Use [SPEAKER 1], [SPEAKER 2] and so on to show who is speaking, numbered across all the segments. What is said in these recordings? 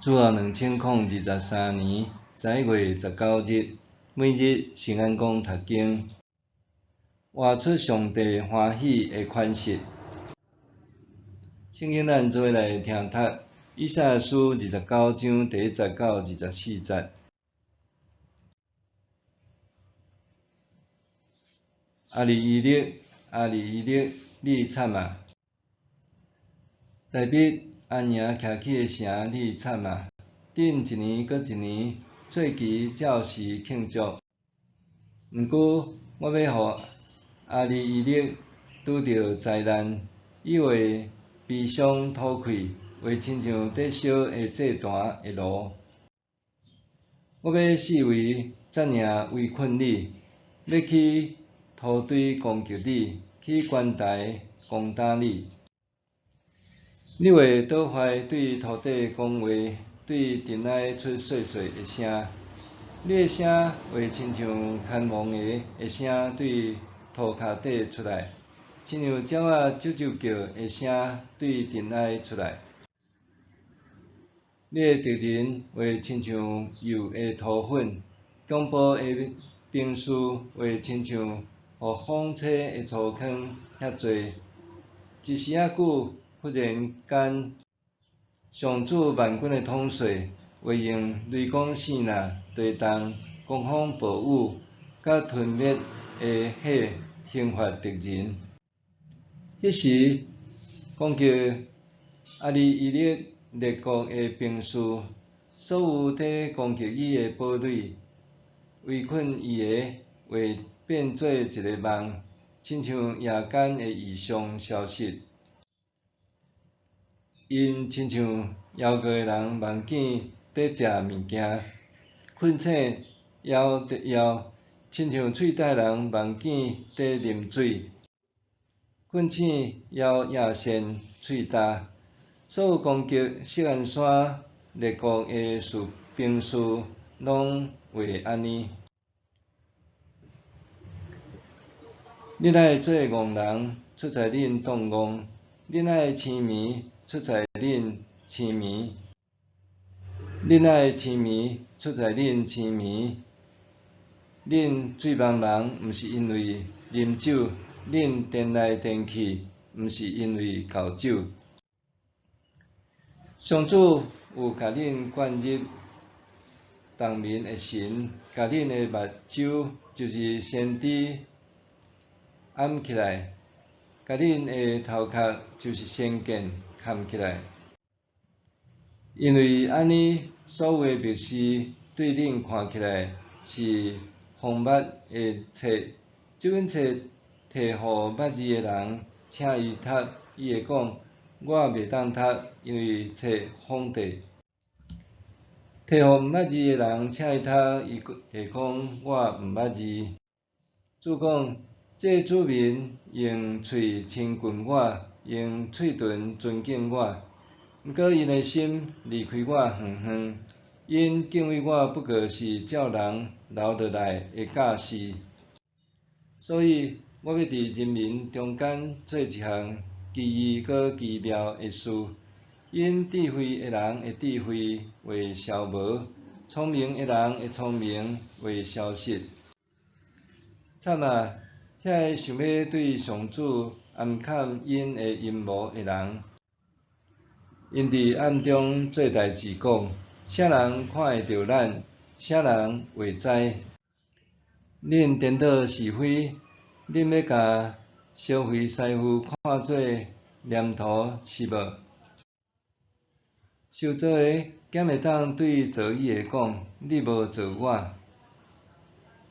[SPEAKER 1] 主後2023年11月19日，每日聖安公讀經，活出上帝歡喜的款式。請經咱做伙來聽讀以賽亞書29章第1節到24節。亞利伊勒，亞利伊勒，你慘啊！大衛安營徛起的城，你慘啊！恁一年閣一年做期照時慶祝。毋過，我欲予亞利伊勒拄著災難，伊會悲傷吐氣，會親像佇燒的祭壇的爐。我欲四圍紮營圍困你，欲起土堆攻擊你，起關台攻打你。你會倒壞對塗地講話，對塵埃出細細的聲。你的聲會親像牽亡的的聲對塗跤底出來，親像鳥仔啾啾叫的聲對塵埃出來。你的敵人會親像幼的塗粉，強暴的兵士會親像予風吹的粗糠遐濟。一時仔久，忽然間，上主萬軍的統帥會用雷公爍爁、地動、狂風暴雨，佮吞滅的火刑罰敵人。彼時，攻擊亞利伊勒列國的兵士，所有佇攻擊伊的堡壘，圍困伊的，會變做一個夢，親像夜間的異象消失。𪜶親像枵餓的人夢見佇食物件，困醒枵著枵，親像喙焦人夢見佇啉水，困醒枵也善喙焦。所有攻擊錫安山列國的士兵士，攏會按呢。恁愛做戇人，出在恁當戇；恁愛癡迷，出在恁癡迷；恁愛癡迷，出在恁癡迷。恁醉茫茫，毋是因為啉酒；恁顛來顛去，毋是因為厚酒。上主有共恁灌入動眠的神，共恁的目睭，就是先知，掩起來，共恁的頭殼，就是先見，崁起來。因為按呢，所有的默示對恁看起來是方捌的冊，這本冊提予捌字的人，請伊讀，伊會講：我袂當讀，因為冊封著。提予毋捌字的人，請伊讀，伊會講：我毋捌字。主講：這子民用喙親近我，用喙唇尊敬我，毋過𪜶的心離開我遠遠。𪜶敬畏我不過是照人留落來的教示。所以，我欲佇人民中間做一項奇異閣奇妙的事。𪜶智慧的人的智慧會消無，聰明的人的聰明會消失。慘啊！遐个想欲對上主暗崁𪜶的陰謀的人，𪜶佇暗中做代誌，講：啥人看會著咱？啥人會知？恁顛倒是非，恁欲共燒肥師傅看做黏塗是無？受造的敢會當對造伊的講：你無造我？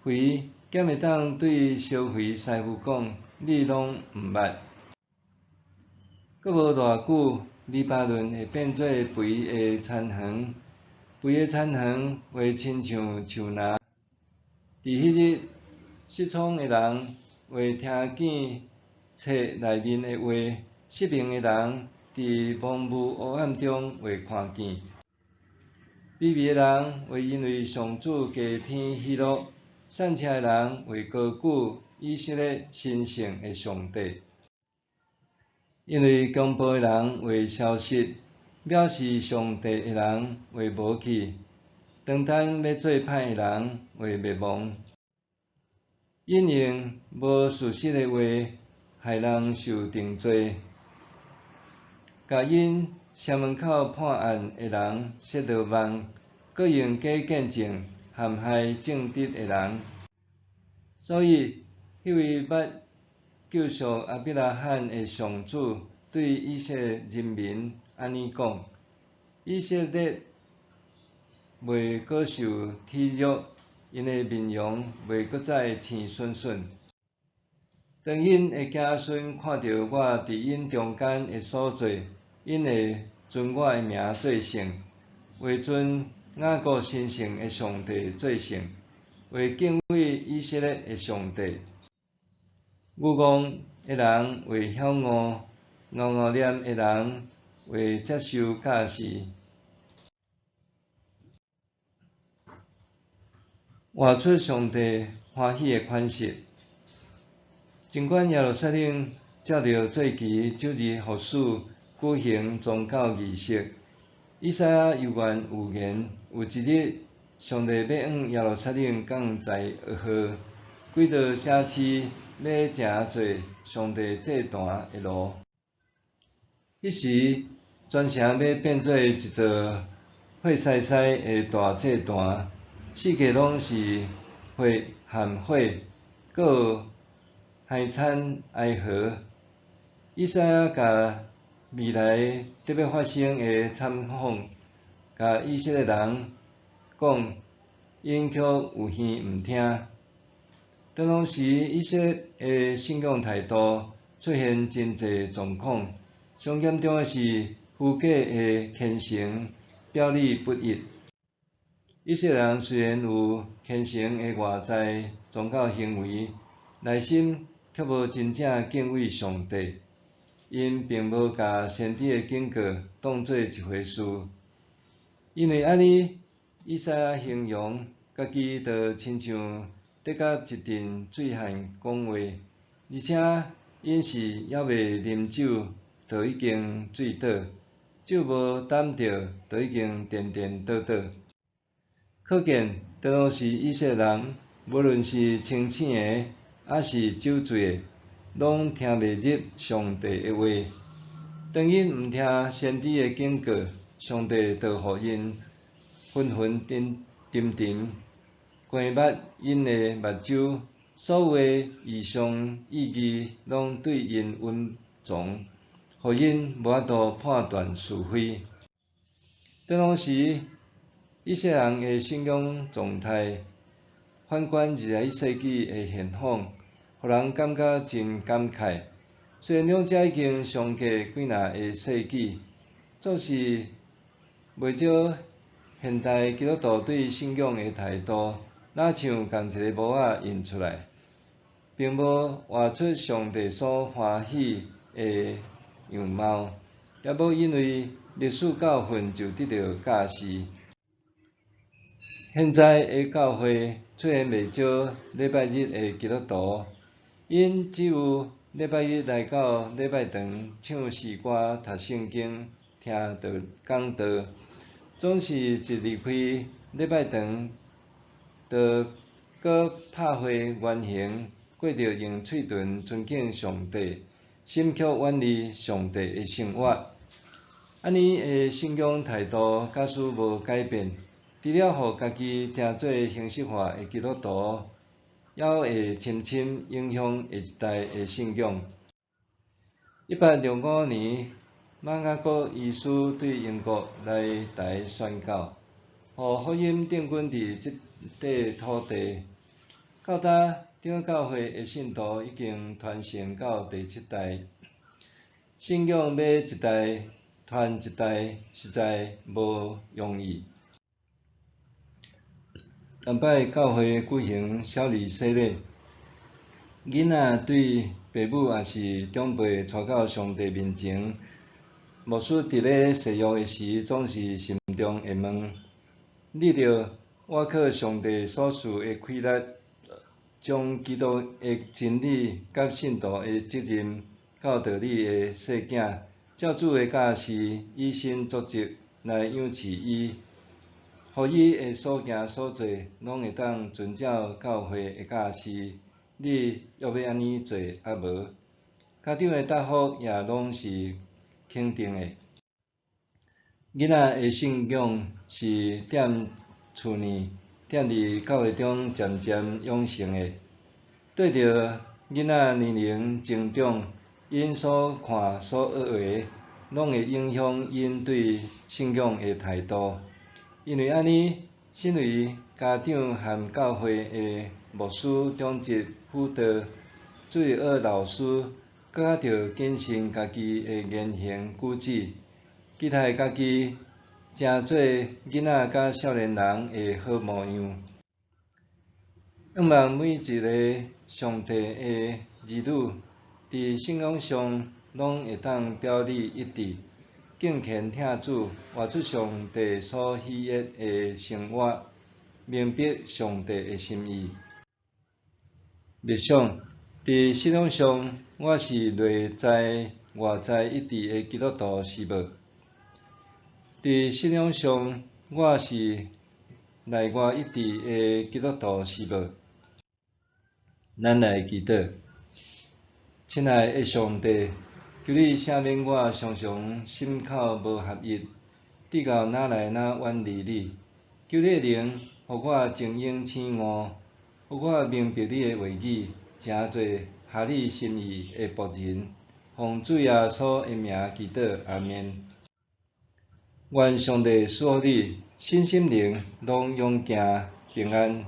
[SPEAKER 1] 肥敢會當對燒肥師傅講：你攏毋捌？閣無偌久，黎巴嫩會變做肥的田園，肥的田園會親像樹林。佇彼日，失聰的人會聽見冊內面的話，失明的人佇濛霧黑暗中會看見。卑微的人會因為上主加添喜樂，散赤的人會高舉以色列神聖的上帝。因為強暴的人會消失，藐視上帝的人會無去，當等欲做歹的人會滅亡。𪜶用無事實的話，害人受定罪，共𪜶城門口判案的人設落網，閣用假見證陷害正直的人。所以，彼位捌救贖亞伯拉罕的上主對以色列人民按呢講：以色列袂閣受恥辱，𪜶的面容袂閣再青恂恂。當𪜶的子孫看著我佇𪜶中間的所做，𪜶會尊我的名做聖，會尊雅各神聖的上帝做聖，會敬畏以色列的上帝。愚戇的人會曉悟，敖敖念的人會接受教示。活出上帝歡喜的款式。儘管耶路撒冷照著節期主日服事舉行宗教儀式，以賽亞猶原預言有一日，上帝欲向耶路撒冷降災禍，規座城市欲成做上帝祭壇的爐。彼時，全城欲變做一座火燒燒的大祭壇，四界攏是血和火，閣有哀慘哀嚎。以賽亞共未來得欲發生的慘況，共以色列人講，𪜶卻有耳毋聽。當時以色列的信仰態度出現真濟狀況，上嚴重的是虛假的虔誠表裡不一。以色列人雖然有虔誠的外在宗教行為，內心卻無真正敬畏上帝。𪜶並無共先知的警告當做一回事。因為按呢，以賽亞形容家己就親像咧佮一陣醉漢講話，而且𪜶是猶未啉酒，就已經醉倒；酒無膽著，就已經顛顛倒倒。可見當時以色列人，無論是清醒的，抑是酒醉的，攏聽袂入上帝的話。當𪜶毋聽先知的警告，上帝就予𪜶昏昏沉沉，關密𪜶的目睭，所有的異象意義攏對𪜶隱藏，予𪜶無法度判斷是非。當時以色列人的信仰狀態，反觀21世紀的現況，予人感覺真感慨。雖然兩者已經相隔幾若个世紀，總是袂少現代基督徒對信仰的態度，若像仝一个模仔印出來，並無活出上帝所歡喜的樣貌，也無因為歷史教訓就得著教示。現在的教會出現袂少禮拜日的基督徒，𪜶只有禮拜一來到禮拜堂唱詩歌、讀聖經、聽道講道，總是一離開禮拜堂，就閣拍回原形，過著用喙唇尊敬上帝，心卻遠離上帝的生活。按呢的信仰態度，假使無改變，除了予家己成做形式化的基督徒，猶會深深影響下一代的信仰。1865年，瑪雅各醫師對英國來台宣教，予福音定根佇這塊土地。到今，長老教會的信徒已經傳承到第七代，信仰欲一代傳一代，實在無容易。逐擺教會舉行小兒洗禮，囡仔對爸母抑是長輩帶到上帝面前，牧師佇咧誓約的時，總是心中會問：你著倚靠上帝所賜的氣力，將基督的真理佮信徒的責任教導你的細囝，照主的教示，以身作則來養飼伊，予伊的所行所做，攏會當遵照教會的教示。你欲欲按呢做抑無？家長的答覆也攏是肯定的。囡仔的信仰是踮厝內、踮佇教會中漸漸養成的。對著囡仔年齡增長，𪜶所看所學的，攏會影響𪜶對信仰的態度。因為按呢，身為家長和教會的牧師、長執、輔導、主日學老師，閣較著謹慎家己的言行舉止，期待家己成做囡仔佮少年人的好模樣。向望每一个上帝的兒女，佇信仰上攏會當表裡一致，敬虔疼主，活出上帝所喜悅的生活，明白上帝的心意。默想，佇信仰上，我是內在外在一致的基督徒是無？佇信仰上，我是內外一致的基督徒是無？咱來祈禱，親愛的上帝，求你赦免我常常心口無合一，直到愈來愈遠離你。求你的靈，予我精明醒悟，予我明白你的話語，成做合你心意的僕人。奉主耶穌的名祈禱，阿們。願上帝賜福你，身心靈攏勇健平安。